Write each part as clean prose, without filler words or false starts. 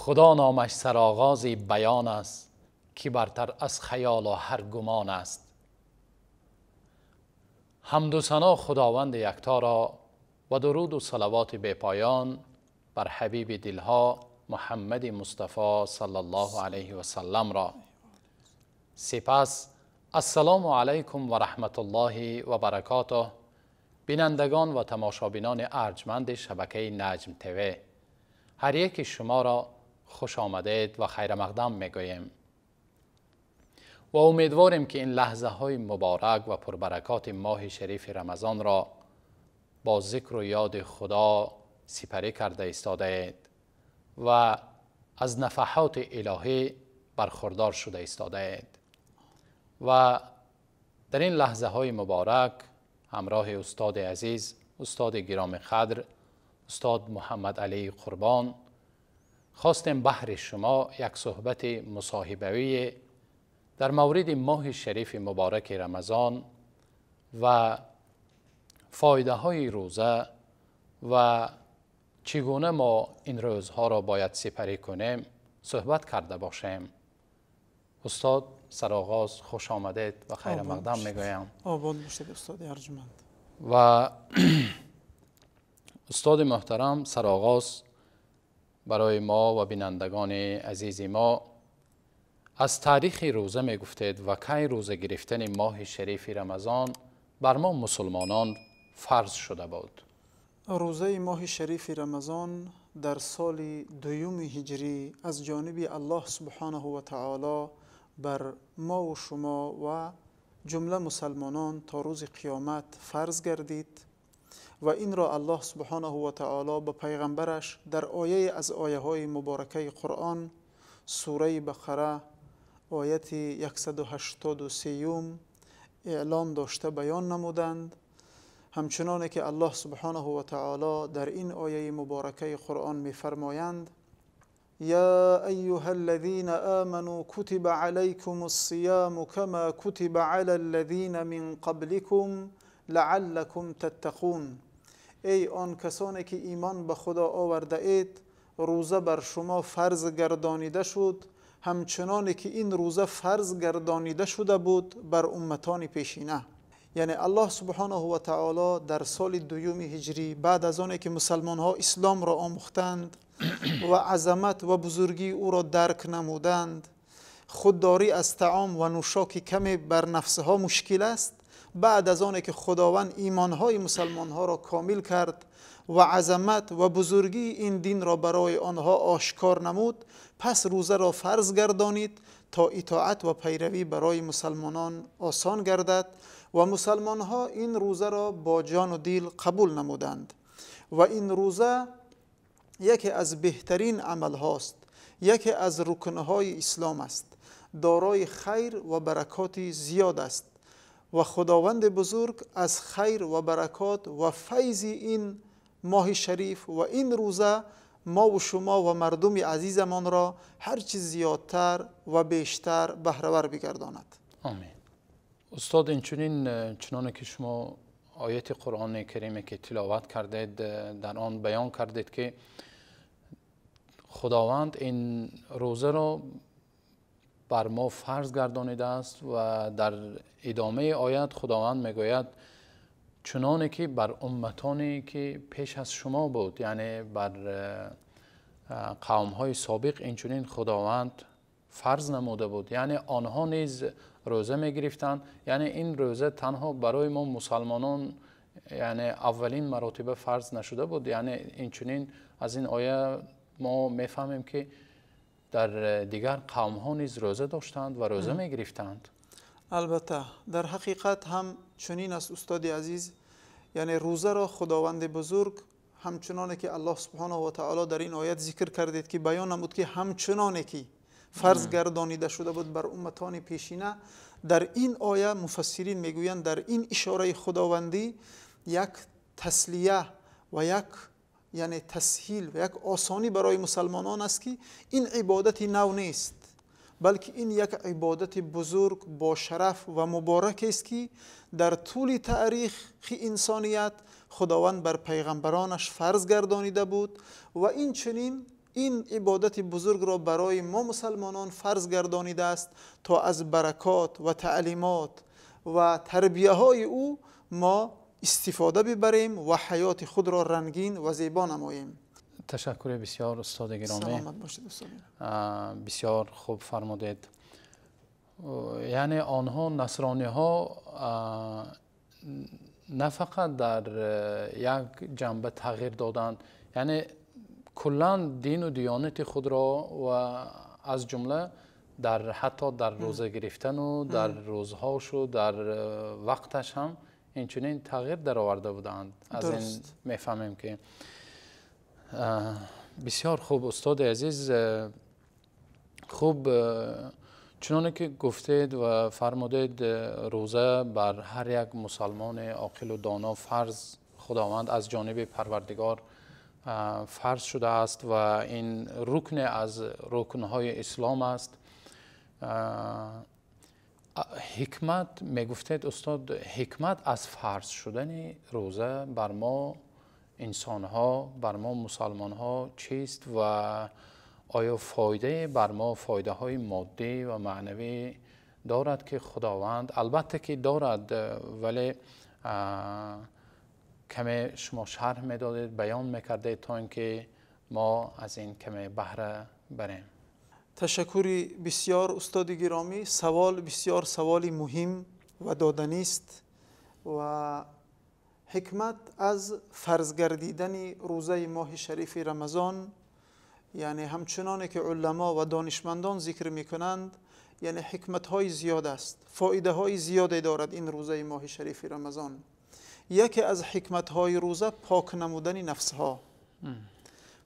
Худо номаш сарогози баён аст, ки бартар аз хаёлу ҳар гумон аст. Ҳамду сано Худованди якторо ва дуруду салавоти бепоён бар ҳабиби дилҳо Муҳаммади Мустафо саллаллоҳу алайҳи васаллам ро. Сипас ассалому алайкум ва раҳматуллоҳи ва баракотуҳ. Бинандагон ва тамошобинони арҷманди шабакаи Наҷм ТВ, ҳар яки шуморо хуш омадед ва хайрмақдам мегӯем ва умедворем, ки ин лаҳзаҳои муборак ва пурбаракоти моҳи шарифи Рамазонро бо зикру ёди Худо сипарӣ карда истодаед ва аз нафаҳоти илоҳӣ бархурдор шуда истодаед. Ва дар ин лаҳзаҳои муборак ҳамроҳи устоди азиз, устоди гиромиқадр, устод Муҳаммад Алӣ Қурбон хостем баҳри шумо як суҳбати мусоҳибавӣ дар мавриди моҳи шарифи мубораки Рамазон ва фоидаҳои рӯза ва чӣ гуна мо ин рӯзҳоро бояд сипарӣ кунем суҳбат карда бошем. Устод, сароғоз хуш омадед ва хайр мақдам мегӯям. Обод бошед, устоди арҷманд. Ва устоди муҳтарам, сароғоз барои мо ва бинандагони азизи мо аз таърихи рӯза мегуфтед ва кай рӯза гирифтани моҳи шарифи Рамазон бар мо мусулмонон фарз шуда буд. Рӯзаи моҳи шарифи Рамазон дар соли дуюми ҳиҷрӣ аз ҷониби Аллоҳ субҳонаҳу ва таоло бар мо ва шумо ва ҷумла мусалмонон то рӯзи қиёмат фарз гардид ва инро Аллоҳ субҳонаҳу ва таоло ба пайғамбараш дар ояе аз ояҳои муборакаи Қуръон, сураи Бақара, ояти 183 эълон дошта баён намуданд. Ҳамчуноне ки Аллоҳ субҳонаҳу ва таоло дар ин ояи муборакаи Қуръон мефармоянд: يا أيها الذين آمنوا كتب عليكم الصيام كما كتب على الذين من قبلكم لعلكم تتقون. Эй он касоне ки имон ба Худо овардаед, рӯза бар шумо фарз гардонида шуд, ҳамчуноне ки ин рӯза фарз гардонида шуда буд бар умматони пешина. Яъне Аллоҳ субҳонаҳу ва таоло дар соли дуюми ҳиҷрӣ, баъд аз оне ки мусалмонҳо исломро омӯхтанд ва азамат ва бузургии ӯро дарк намуданд, худдорӣ аз таом ва нӯшоки каме бар нафсҳо мушкил аст, баъд аз оне ки Худованд имонҳои мусалмонҳоро комил кард ва азамат ва бузургии ин динро барои онҳо ошкор намуд, пас рӯзаро фарз гардонид то итоат ва пайравӣ барои мусалмонон осон гардад ва мусалмонҳо ин рӯзаро бо ҷону дил қабул намуданд. Ва ин рӯза яке аз беҳтарин амалҳост, яке аз рукнҳои ислом аст, дорои хайр ва баракоти зиёд аст ва Худованди бузург аз хайр ва баракот ва файзи ин моҳи шариф ва ин рӯза мо ва шумо ва мардуми азизамонро ҳарчи зиёдтар ва бештар баҳравар бигардонад. Омин. Устод, инчунин чуноне ки шумо ояти Қуръони Кариме ки тиловат кардед, дар он баён кардед, ки Худованд ин рӯзаро бар мо фарз гардонидааст ва дар идомаи оят Худованд мегӯяд чуноне ки бар умматоне ки пеш аз шумо буд, яъне бар қавмҳои собиқ инчунин Худованд фарз намуда буд, яъне онҳо низ рӯза мегирифтанд. Яъне ин рӯза танҳо барои мо мусалмонон, яъне аввалин маротиба фарз нашуда буд. Яъне инчунин аз ин оя мо мефаҳмем, ки дар дигар қавмҳо низ рӯза доштанд ва рӯза мегирифтанд. Албатта, дар ҳақиқат ҳам чунин аст, устоди азиз. Яъне рӯзаро Худованди бузург, ҳамчуноне ки Аллоҳ субҳонаҳу ва таоло дар ин оят зикр кардед, ки баён намуд, ки ҳамчуноне ки фарз гардонида шуда буд бар умматони пешина, дар ин оя муфассирин мегӯянд, дар ин ишораи худовандӣ як таслия ва як, яъне тасҳил ва як осонӣ барои мусалмонон аст, ки ин ибодати нав нест, балки ин як ибодати бузург, бо шараф ва муборак аст, ки дар тӯли таърихи инсоният Худованд бар пайғамбаронаш фарз гардонида буд ва инчунин ин ибодати бузургро барои мо мусалмонон фарз гардонидааст то аз баракот ва таълимот ва тарбияҳои ӯ мо истифода бибарем ва ҳаёти худро рангин ва зебо намоем. Ташаккури бисёр, устоди гиромӣ. Саломат бошед, устод. Бисёр хуб фармудед. Яъне онҳо насрониҳо на фақат дар як ҷанба тағйир доданд, яъне куллан дину диёнати худро ва аз ҷумла дар ҳатто дар рӯза гирифтану дар рӯзҳошу дар вақташ ҳам инчунин тағйир дароварда буданд. Аз ин мефаҳмем ки бисёр хуб, устоди азиз. Хуб, чуноне ки гуфтед ва фармудед, рӯза бар ҳар як мусалмони оқилу доно фарз худованд аз ҷониби Парвардигор фарз шудааст ва ин рукне аз рукнҳои ислом аст. Ҳикмат мегуфтед, устод, ҳикмат аз фарз шудани рӯза бар мо инсонҳо, бар мо мусалмонҳо чист ва оё фоидае бар мо, фоидаҳои моддӣ ва маънавӣ дорад ки Худованд, албатта ки дорад, вале каме шумо шарҳ медодед, баён мекардед то ин ки мо аз ин каме баҳра барем. Ташаккури бисёр, устоди гиромӣ. Савол бисёр саволи муҳим ва доданист ва ҳикмат аз фарз гардидани рӯзаи моҳи шарифи Рамазон, яъне ҳамчуноне ки уламо ва донишмандон зикр мекунанд, яъне ҳикматҳои зиёд аст, фоидаҳои зиёде дорад ин рӯзаи моҳи шарифи Рамазон. Яке аз ҳикматҳои рӯза пок намудани нафсҳо,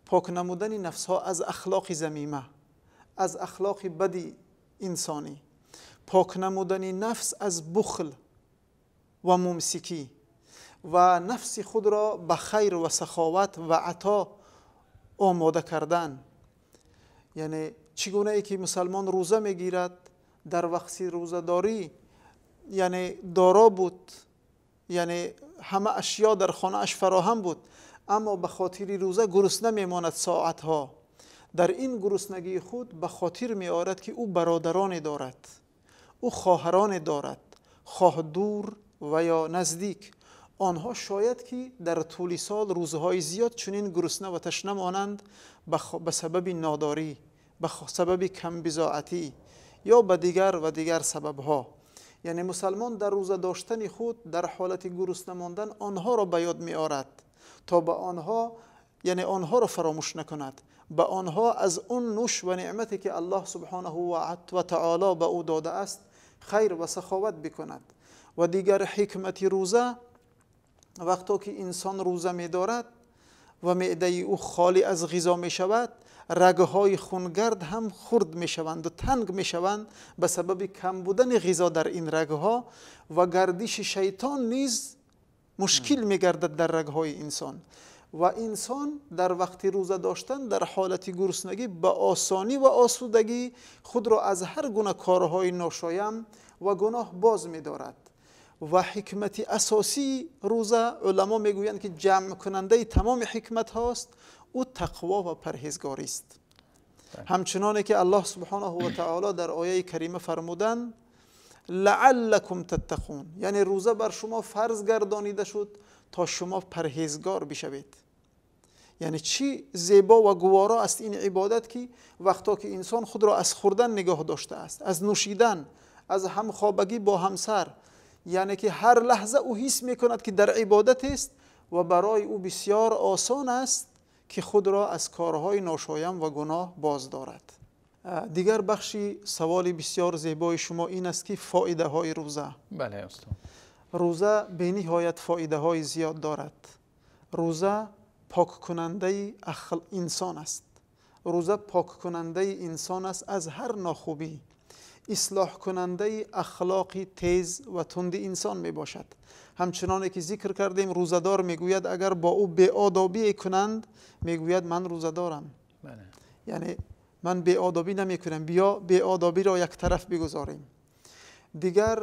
пок намудани нафсҳо аз ахлоқи замима, аз ахлоқи бади инсонӣ, пок намудани нафс аз бухл ва мумсикӣ ва нафси худро ба хайр ва саховат ва ато омода кардан. Яъне чӣ гунае ки мусалмон рӯза мегирад, дар вақти рӯзадорӣ яъне доро буд, яъне ҳама ашё дар хонааш фароҳам буд, аммо ба хотири рӯза гурусна мемонад соатҳо. Дар ин гуруснагии худ ба хотир меорад ки ӯ бародароне дорад, ӯ хоҳароне дорад, хоҳ дур ва ё наздик. Онҳо шояд ки дар тӯли сол рӯзҳои зиёд чунин гурусна ва ташна монанд ба сабаби нодорӣ, ба сабаби камбизоатӣ ё ба дигар ва дигар сабабҳо. Яъне мусалмон дар рӯза доштани худ дар ҳолати гурусна мондан онҳоро ба ёд меорад то ба онҳо, яъне онҳоро фаромӯш накунад, ба онҳо аз он нӯш ва неъмате ки Аллоҳ субҳонаҳу ва таоло ба ӯ додааст хайр ва саховат бикунад. Ва дигар ҳикмати рӯза, вақто ки инсон рӯза медорад ва меъдаи ӯ холӣ аз ғизо мешавад, рагҳои хунгард ҳам хурд мешаванд ва танг мешаванд ба сабаби кам будани ғизо дар ин рагҳо, ва гардиши шайтон низ мушкил мегардад дар рагҳои инсон. Ва инсон дар вақти рӯза доштан дар ҳолати гуруснагӣ ба осонӣ ва осудагӣ худро аз ҳар гуна корҳои ношоям ва гуноҳ боз медорад. Ва ҳикмати асосии рӯза, уламо мегӯянд ки ҷамъкунандаи тамоми ҳикматҳост, ӯ тақво ва парҳезгорист. Ҳамчуноне ки Аллоҳ субҳонаҳу ва таоло дар ояи карима фармуданд: лааллакум таттақун, яъне рӯза бар шумо фарз гардонида шуд то шумо парҳезгор бишавед. Яъне чӣ зебо ва гуворо аст ин ибодат ки вақто ки инсон худро аз хӯрдан нигоҳ доштааст, аз нӯшидан, аз ҳамхобагӣ бо ҳамсар, яъне ки ҳар лаҳза ӯ ҳис мекунад ки дар ибодат аст ва барои ӯ бисёр осон аст ки худро аз корҳои ношоям ва гуноҳ боз дорад. Дигар бахши саволи бисёр зебои шумо ин аст ки фоидаҳои рӯза. Бале, устод. Рӯза бениҳоят фоидаҳои зиёд дорад. Рӯза поккунандаи инсон аст. Рӯза поккунандаи инсон аст аз ҳар нохубӣ, ислоҳкунандаи ахлоқи тез ва тунди инсон мебошад. Ҳамчуноне ки зикр кардем, рӯзадор мегӯяд агар бо ӯ беодобие кунанд, мегӯяд ман рӯзадорам, яъне ман беодобӣ намекунам, биё беодобиро як тараф бигузорем. Дигар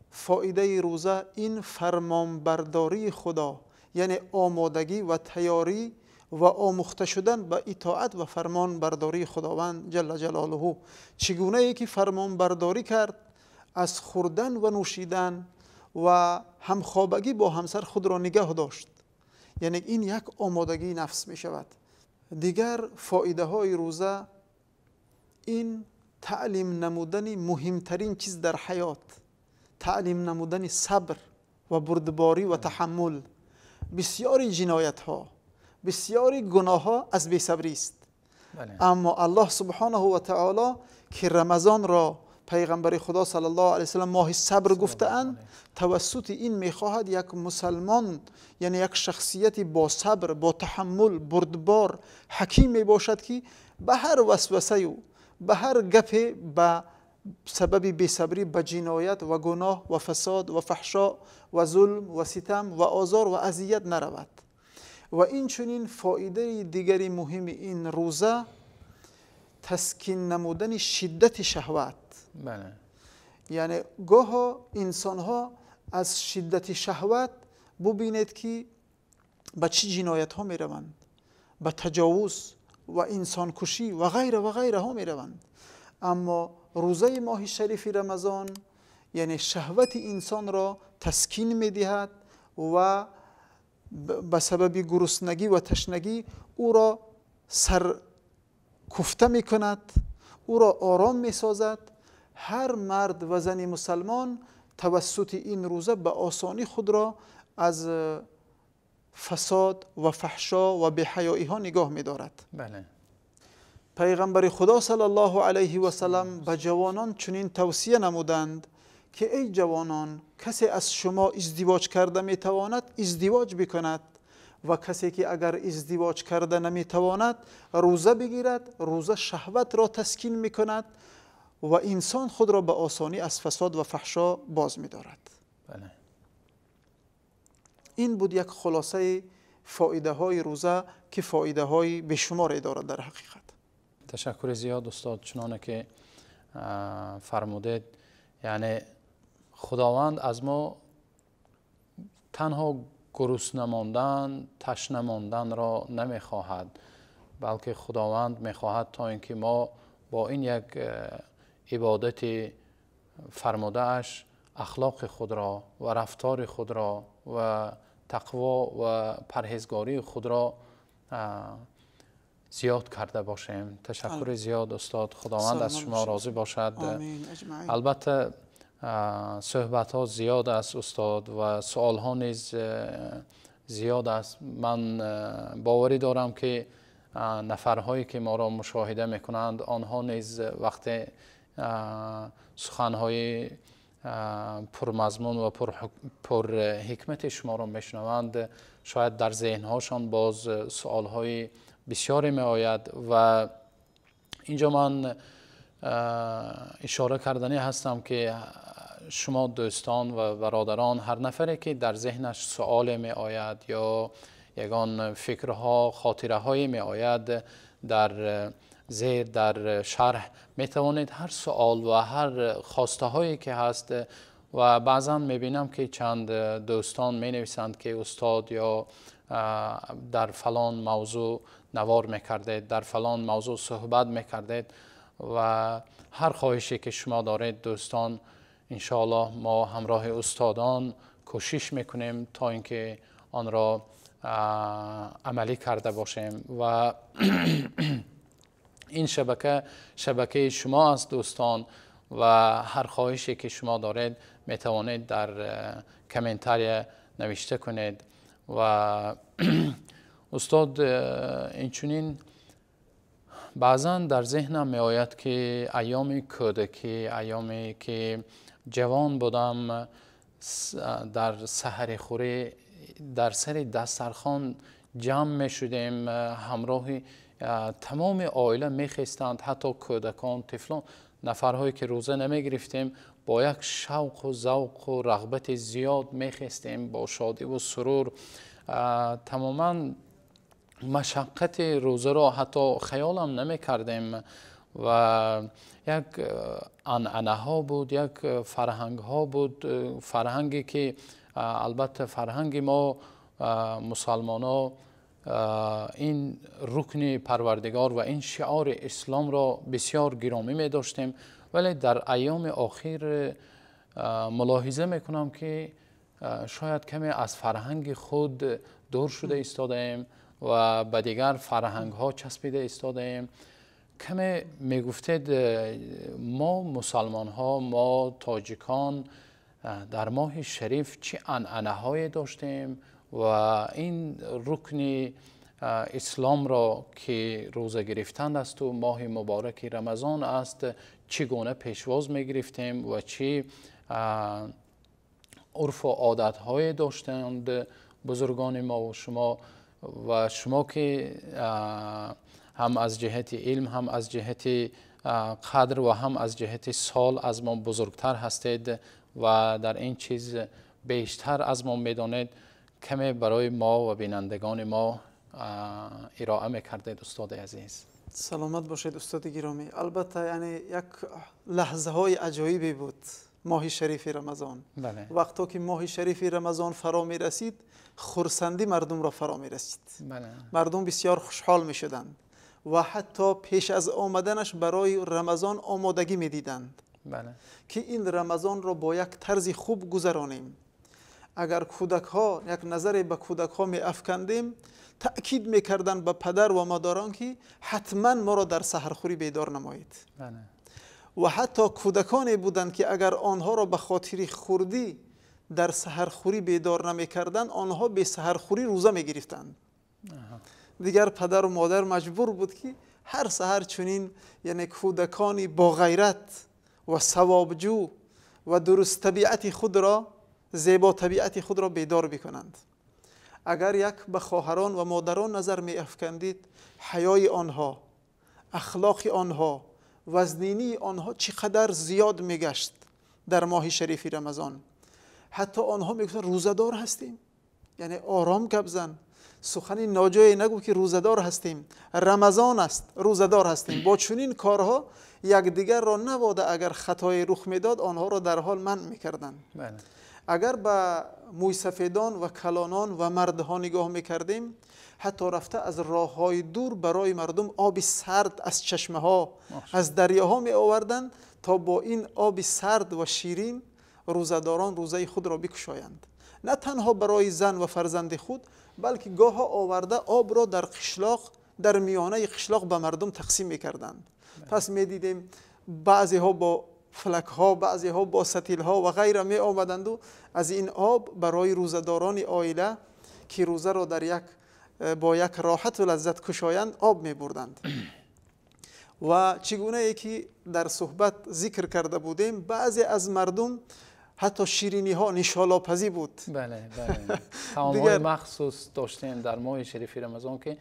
фоидаи рӯза ин фармонбардории Худо, яъне омодагӣ ва тайёрӣ و آموخته شدن به اطاعت و فرمان برداری خداوند جل جلاله. چگونه ای که فرمان برداری کرد از خوردن و نوشیدن و همخوابگی با همسر خود را نگه داشت، یعنی این یک آمادگی نفس می شود. دیگر فایده های روزه این تعلیم نمودن مهمترین چیز در حیات، تعلیم نمودن صبر و بردباری و تحمل. بسیاری جنایت ها، بسیاری گناه ها از بی‌صبری است. اما الله سبحانه و تعالی که رمضان را پیغمبر خدا صلی الله علیه وسلم ماه صبر گفتند، توسط این میخواهد یک مسلمان، یعنی یک شخصیت با صبر، با تحمل، بردبار، حکیم میباشد که به هر وسوسه و به هر گپ به سبب بی‌صبری به جنایت و گناه و فساد و فحشا و ظلم و ستم و آزار و اذیت نرود. و این چنین فایده دیگری مهم این روزه تسکین نمودن شدت شهوت. بله. یعنی گاه انسان ها از شدت شهوت ببینید که به چه جنایت ها می روند، به تجاوز و انسان کشی و غیره و غیره ها می روند. اما روزه ماه شریف رمضان یعنی شهوت انسان را تسکین می دهد و به سبب گرسنگی و تشنگی او را سر کوفته می کند، او را آرام می سازد. هر مرد و زن مسلمان توسط این روزه به آسانی خود را از فساد و فحشا و بی‌حیایی ها نگاه می دارد. بله. پیغمبر خدا صلی الله علیه و سلم به جوانان چنین توصیه نمودند که ای جوانان، کسی از شما ازدواج کرده می تواند ازدواج بکند و کسی که اگر ازدواج کرده نمی تواند روزه بگیرد. روزه شهوت را تسکین می کند و انسان خود را به آسانی از فساد و فحشا باز می دارد. بله. این بود یک خلاصه فایده های روزه که فایده های بیشماری دارد در حقیقت. تشکر زیاد استاد. چنانه که فرمودید، یعنی خداوند از ما تنها گرسنه ماندن، تشنه ماندن را نمیخواهد، بلکه خداوند میخواهد تا اینکه ما با این یک عبادت فرموده‌اش اخلاق خود را و رفتار خود را و تقوا و پرهیزگاری خود را زیاد کرده باشیم. تشکر زیاد استاد، خداوند از شما راضی باشد. البته صحبت ها زیاد است استاد و سوال ها نیز زیاد است. من باوری دارم که نفرهایی که ما را مشاهده میکنند آنها نیز وقتی سخنهای پرمضمون و پر حکمت شما را میشنوند شاید در ذهنهاشان باز سوالهای بسیاری می آید. و اینجا من اشاره کردنی هستم که شما دوستان و برادران، هر نفری که در ذهنش سوال می آید یا یگان فکرها، خاطره های می آید، در زیر در شرح می توانید هر سوال و هر خواسته هایی که هست. و بعضا می بینم که چند دوستان می نویسند که استاد یا در فلان موضوع نوار می کردید، در فلان موضوع صحبت می کردید. و هر خواهشی که شما دارید دوستان، انشاءالله ما همراه استادان کوشش میکنیم تا اینکه آن را عملی کرده باشیم. و این شبکه شبکه شما است دوستان، و هر خواهشی که شما دارید میتوانید در کامنتاری نوشته کنید. و استاد، اینچنین بعضا در ذهنم می آید که ایام کودکی، ایامی که جوان بودم، در سحر خوری در سر دسترخوان جمع می شدیم، همراه تمام عائله می خواستند، حتی کودکان، طفلان، نفرهایی که روزه نمی گرفتیم، با یک شوق و ذوق و رغبت زیاد می خواستیم، با شادی و سرور. تماما مشقت روزه را حتی خیالم نمی کردیم. و یک عنعنه ها بود، یک فرهنگ ها بود، فرهنگی که البته فرهنگ ما مسلمان ها ин рукни Парвардигор ва ин шиори исломро бисёр гиромӣ медоштем, вале дар айёми охир мулоҳиза мекунам, ки шояд каме аз фарҳанги худ дур шуда истодаем ва ба дигар фарҳангҳо часпида истодаем. Каме мегуфтед, мо мусалмонҳо, мо тоҷикон дар моҳи шариф чӣ анъанаҳое доштем ва ин рукни исломро, ки рӯза гирифтан асту моҳи мубораки Рамазон аст, чӣ гуна пешвоз мегирифтем ва чӣ урфу одатҳое доштанд бузургони мо ва шумо, ва шумо ки ҳам аз ҷиҳати илм, ҳам аз ҷиҳати қадр ва ҳам аз ҷиҳати сол аз мо бузургтар ҳастед ва дар ин чиз бештар аз мо медонед, каме барои мо ва бинандагони мо ироа мекардед, устоди азиз. Саломат бошед, устоди гиромӣ. Албатта, яъне як лаҳзаҳои аҷоибе буд моҳи шарифи Рамазон. Вақто ки моҳи шарифи Рамазон фаро мерасид, хурсандӣ мардумро фаро мерасид. Мардум бисёр хушҳол мешуданд ва ҳатто пеш аз омаданаш барои Рамазон омодагӣ медиданд, ки ин Рамазонро бо як тарзи хуб гузаронем. Агар кӯдакҳо, як назаре ба кӯдакҳо меафкандем, таъкид мекарданд ба падар ва модарон, ки ҳатман моро дар саҳархӯрӣ бедор намоед. Ва ҳатто кӯдаконе буданд, ки агар онҳоро ба хотири хурдӣ дар саҳархӯрӣ бедор намекарданд, онҳо бе саҳархӯрӣ рӯза мегирифтанд. Дигар падару модар маҷбур буд, ки ҳар саҳар чунин, яъне кӯдакони боғайрат ва савобҷӯ ва дуруст табиати худро, зебо табиати худро бедор бикунанд. Агар як ба хоҳарон ва модарон назар меафкандид, ҳаёи онҳо, ахлоқи онҳо, вазнинии онҳо чӣ қадар зиёд мегашт дар моҳи шарифи Рамазон. Ҳатто онҳо мегуфтанд: рӯзадор ҳастем, яъне ором гап зан, сухани ноҷое нагӯ, ки рӯзадор ҳастем, Рамазон аст, рӯзадор ҳастем. Бо чунин корҳо якдигарро навода, агар хатое рух медод, онҳоро дар ҳол манъ мекарданд. Агар ба мӯйсафедон ва калонон ва мардҳо нигоҳ мекардем, ҳатто рафта аз роҳҳои дур барои мардум оби сард аз чашмаҳо, аз дарёҳо меоварданд, то бо ин оби сард ва ширин рӯзадорон рӯзаи худро бикушоянд. На танҳо барои зан ва фарзанди худ, балки гоҳо оварда обро дар қишлоқ, дар миёнаи қишлоқ ба мардум тақсим мекарданд. Пас медидем, баъзеҳо бо флакҳо, баъзеҳо бо сатилҳо ва ғайра меомаданду аз ин об барои рӯзадорони оила, ки рӯзаро дар як бо як роҳату лаззат кушоянд, об мебурданд. Ва чӣ гунае ки дар суҳбат зикр карда будем, баъзе аз мардум ҳатто шириниҳо, нишолопазӣ буд. Бале, таомҳои махсус доштем дар моҳи шарифи Рамазон, ки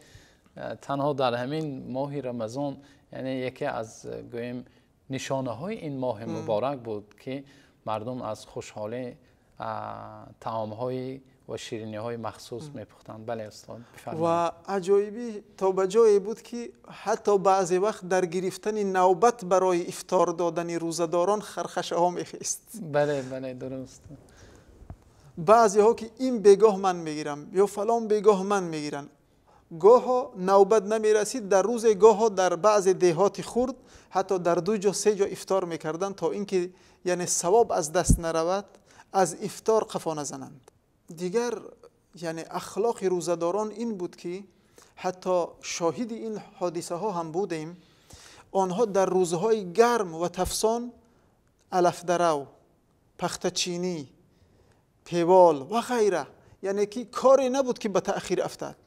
танҳо дар ҳамин моҳи Рамазон, яъне яке аз, гӯем, нишонаҳои ин моҳи муборак буд, ки мардум аз хушҳолӣ таомҳои ва шириниҳои махсус мепухтанд. Бале, устод. Ва аҷоибӣ то ба ҷое буд, ки ҳатто баъзе вақт дар гирифтани навбат барои ифтор додани рӯзадорон хархашаҳо мехест. Бале, дуруст. Баъзеҳо, ки ин бегоҳ ман мегирам ё фалон бегоҳ ман мегирам, гоҳо навбат намерасид дар рӯзе, гоҳо дар баъзе деҳоти хурд ҳатто дар ду ҷо, се ҷо ифтор мекарданд, то ин ки, яъне, савоб аз даст наравад, аз ифтор қафо назананд. Дигар, яъне, ахлоқи рӯзадорон ин буд, ки ҳатто шоҳиди ин ҳодисаҳо ҳам будем: онҳо дар рӯзҳои гарм ва тафсон алафдарав, пахтачинӣ, певол ва ғайра, яъне ки коре набуд, ки ба таъхир афтад.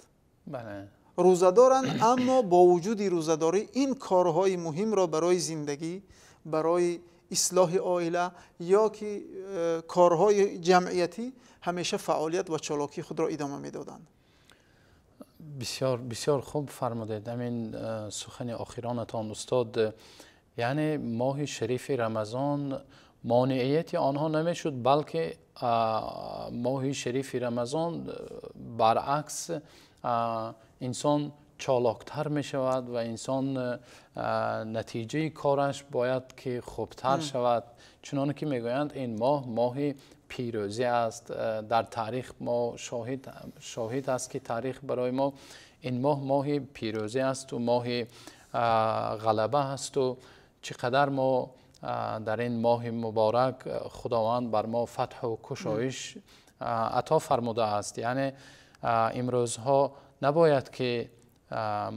Рӯзадоранд, аммо бо вуҷуди рӯзадорӣ ин корҳои муҳимро барои зиндагӣ, барои ислоҳи оила ё ки корҳои ҷамъиятӣ ҳамеша фаъолият ва чолокии худро идома медоданд. Бисёр бисёр хуб фармудед ҳамин сухани охиронатон, устод. Яъне моҳи шарифи Рамазон монеияти онҳо намешуд, балки моҳи шарифи Рамазон баръакс инсон чолоктар мешавад ва инсон натиҷаи кораш бояд ки хубтар шавад. Чуноне ки мегӯянд, ин моҳ моҳи пирӯзӣ аст. Дар таърих мо шоҳид аст ки таърих барои мо ин моҳ моҳи пирӯзӣ аст ва моҳи ғалаба аст. Ва чӣ қадар мо дар ин моҳи муборак Худованд бар мо фатҳу кушоиш ато фармудааст. Яъне имрӯзҳо набояд ки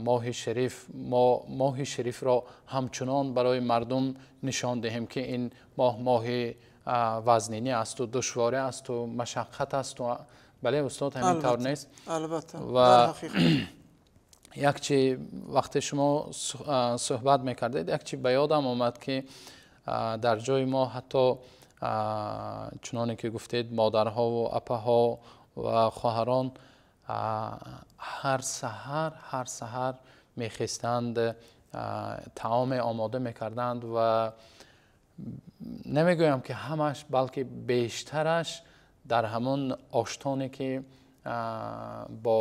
моҳи шариф, мо моҳи шарифро ҳамчунон барои мардум нишон диҳем ки ин моҳ моҳи вазнинӣ аст ва душворӣ аст ва машаққат аст. Бале устод, ҳамин тавр нест? Албатта. Ва як чи вақте шумо суҳбат мекардед, як чи ба ёдам омад ки дар ҷои мо ҳатто чуноне ки гуфтед, модарҳо ва апаҳо ва хоҳарон ҳар саҳар мехестанд, таоме омода мекарданд ва намегӯям ки ҳамаш, балки бештараш дар ҳамон оштоне ки бо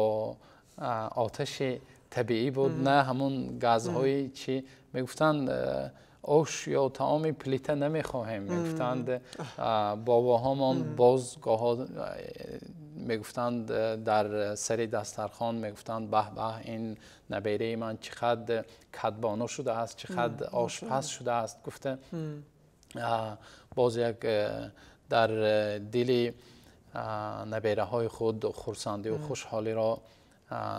оташи табиӣ буд, на ҳамон газҳои чи мегуфтанд, ош ё таоми плита намехоҳем мегуфтанд бобоҳомон. Боз гоҳо мегуфтанд дар сари дастархон мегуфтанд: баҳ баҳ, ин набераи ман чӣ қадр кадбону шудааст, чӣ қадр ошпаз шудааст гуфта. Боз як дар дили набераҳои худ хурсандӣ ва хушҳолиро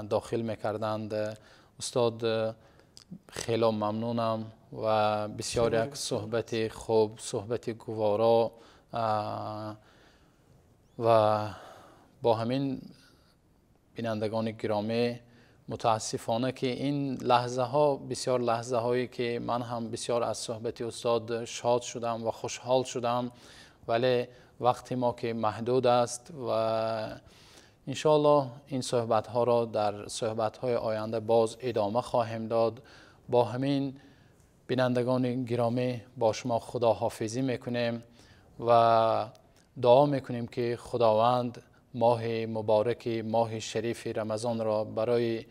дохил мекарданд. Устод, хело мамнунам ва бисёр як суҳбати хуб, суҳбати гуворо ва бо ҳамин бинандагони гиромӣ, мутаассифона ки ин лаҳзаҳо бисёр лаҳзаҳое ки ман ҳам бисёр аз суҳбати устод шод шудам ва хушҳол шудам, вале вақти мо ки маҳдуд аст ва иншоаллоҳ ин суҳбатҳоро дар суҳбатҳои оянда боз идома хоҳем дод. Бо ҳамин бинандагони гиромӣ бо шумо худоҳофизӣ мекунем ва дуо мекунем ки Худованд моҳи мубораки, моҳи шарифи Рамазонро барои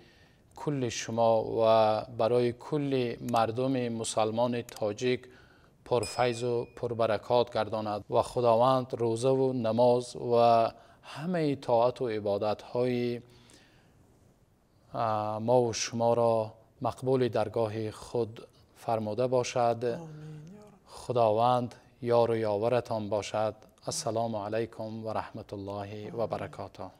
кулли шумо ва барои кулли мардуми мусалмони тоҷик пурфайзу пурбаракот гардонад ва Худованд рӯзаву намоз ва ҳамаи тоату ибодатҳои мову шуморо мақбули даргоҳи худ фармуда бошад. Худованд ёру ёваратон бошад. Ассалому алайкум ва раҳматуллоҳи ва баракотуҳ.